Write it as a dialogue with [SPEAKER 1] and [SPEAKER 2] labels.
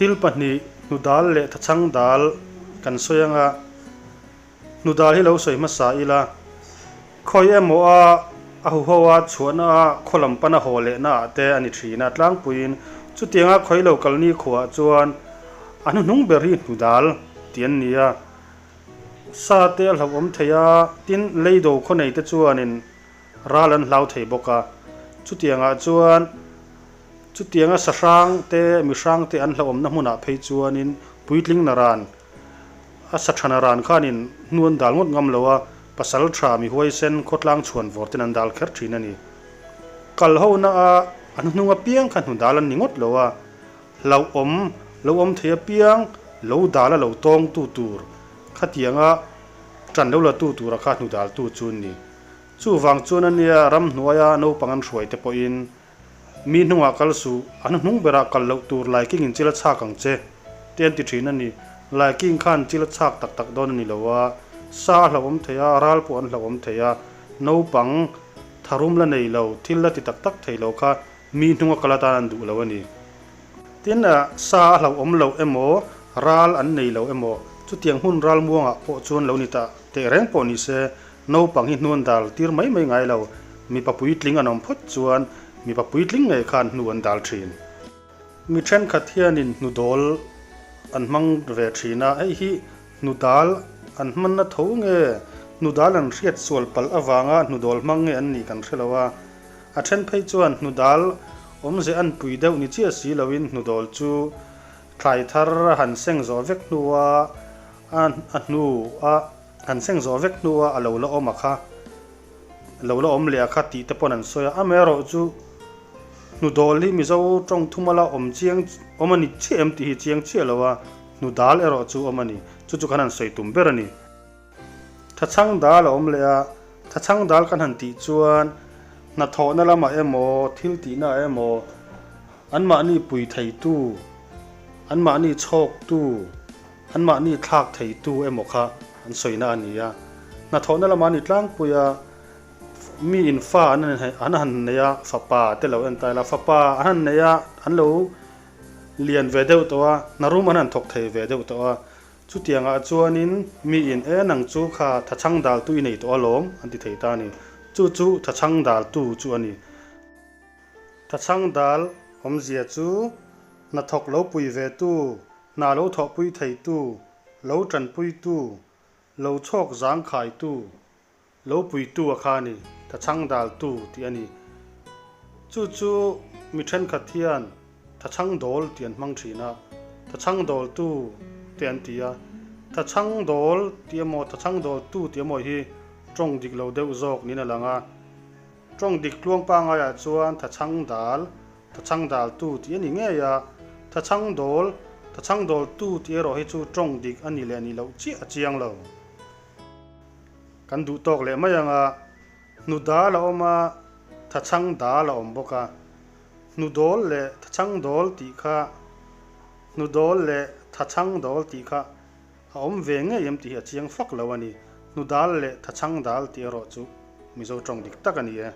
[SPEAKER 1] Thil pahnih, hnudal leh thachhang dal kan sawi anga hnudal hi lo sawi hmasa ila, khawi emaw a a huho a chhuahna a khaw lam pana haw lehna ah te a ni thin a, tlangpuiin chutianga khawi lo kalni khuaah chuan a hnuhnung ber hi hnudal tih an ni a, sa te a hlauhawm thei a, tin leido khaw nei te chuanin ral an hlau thei bawk a, chutiangah chuan chutianga sahrang te mihrang te an hlauhawmna hmunah phei chuanin puitling naran a sa tha naran khanin hnu an dal ngawt ngam lo a, pasal tha mi huaisen khawtlang chhuan vawr ten an dal kher thin a ni. Kal ho na a a hnuhnung apiang kha hnu dal an ni ngawt lo a, hlauhawm lo awm thei apiang lo dal a lo tawng tu tur khatianga tan lo la tu tura kha hnu dal tu chu an ni. Chuvang chuan a nia ramhnuaia naupang an hruai te pawhin mi hnungah kal suh, a hnuhnung berah kal loh tur laikingin chil a chhak ang che te an ti thin a ni. Laiking khan chil a chhak tak tak dawn a ni lo a, sa a hlauhawm thei a, ral pawh an hlauhawm thei a, naupang tharum la nei lo, thil la ti tak tak thei lo kha mi hnunga kal atan an duh lo a ni. Tin, sa a hlauhawm loh emaw, ral an nei lo emaw, chutiang hmun ral muangah pawh chuan lo ni ta tehreng pawh ni se, Naupang hi hnu an dal tir mai mai ngai lo, mipa puitling an awm phawt chuan mipa puitling ngei khan hnu an dal thin. Mi thenkhat hianin hnudawl an hmang ve thin a, hei hi hnudal an hmanna tho nge hnudal an hriat sual palh avanga hnudawl hmang nge an nih kan hre lo a, a then phei chuan hnudal awmze an pui deuh ni chiah si loin hnudawl chu thlai thar a han seng zawh vek hnua a hnu a Han seng zawh vek hnua a lo la awm a kha, lo la awm leh a kha tih te pawn an sawi a, amaherawh chu hnudawl hi Mizo tawng thuma la awm chiang awm a ni chiah em tih hi chiang chiah lo a, hnudal erawh chu awm a ni, chu chu kan han sawi tum ber a ni. Thachhang dal a awm leh a, thachhang dal kan han tih chuan hnathawhna lamah emaw thil tihna ah emaw anmahni pui theitu, anmahni chhawktu, Anmahni thlak theitu emaw kha an sawina a ni a, hnathawhna lama ni tlangpui a, mi in fa an an han nei a, fapa te lo en ta ila, fapa an han nei a, an lo lian ve deuh tawh a, hna rum an han thawk thei ve deuh tawh a, chutiangah chuanin mi in e nang chu kha thachhang daltu i nei tawh alawm an ti thei ta a ni, chu chu thachhang daltu chu a ni. Thachhang dal awmzia chu hnathawk lo pui ve tu Hna lo thawhpui theitu, lo tanpuitu, lo chhawk zangkhaitu, lo puitu a kha a ni, ta chhang daltu tih a ni. Chu chu mi thenkhat hian ta chhang dawl tih an hmang thin a, ta chhang dawltu te an ti a. Ta chhang dawl tih emaw, ta chhang dawltu tih emaw hi tawng dik lo deuh zawk niin a lang a. Tawng dik tluang pangaiah chuan ta chhang dal, Thachhang daltu tih a ni ngei a, thachhang dawl, thachhang dawltu tih erawh hi chu tawng dik a ni leh nih loh chiah a chiang lo. Kan duh tawk leh mai ang a, hnu dal a awm a, thachhang dal a awm bawk a. Hnu dawl leh thachhang dawl tih kha, hnu dawl leh thachhang dawl tih kha a awm ve ngei em tih hi a chiang fak lo a ni. Hnu dal leh thachhang dal tih erawh chu Mizo tawng dik tak a ni e.